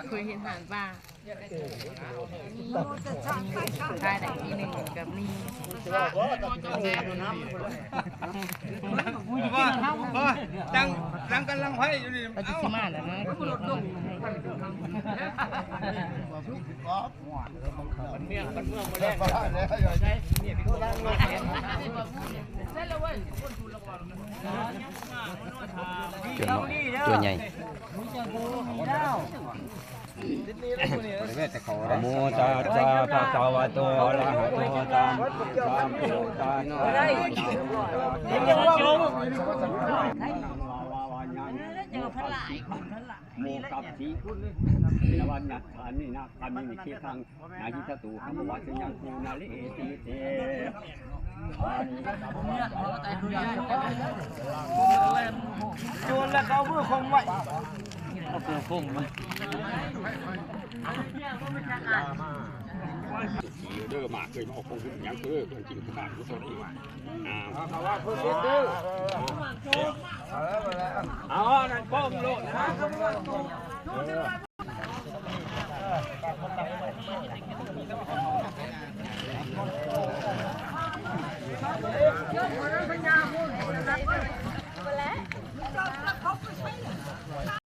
ເຄີຍເຫັນຫານປາ ຂາຍໄດ້ທີໜຶ່ງກໍມີ ວ່າ ວ່າ ຕັ້ງ ຕັ້ງກຳລັງໄຟຢູ່ນີ້ ເອົາ ຊິມາແລ້ວນະ ຕົວເນາະ ຕົວໃຫຍ່ ນະໂມຕັດສະ ພະຄະວະໂຕ ອະລະຫະໂຕ ສຳມາສຳພຸດທັດສະ ໂມກັດຖິ ເອລະວັນຍັດຖານິນາຄາມິນິ ເຂຕັງ ນະຫິທະຕຸ ຄຳວາສະຍັງ ປຸນະເລຕິເຕ ໂຍນແລ້ວກໍເອົາມືຄົມໄວ້ ເອົາມືຄົມໄວ້ ເດີ ມາເຄີຍມາອອກຂອງຫຍັງເດີ ເພິ່ນກິນຂາດຢູ່ຕົນອີກ ເອົາ ເອົາ ເອົາ ນັ້ນປ້ອມໂລດນະ.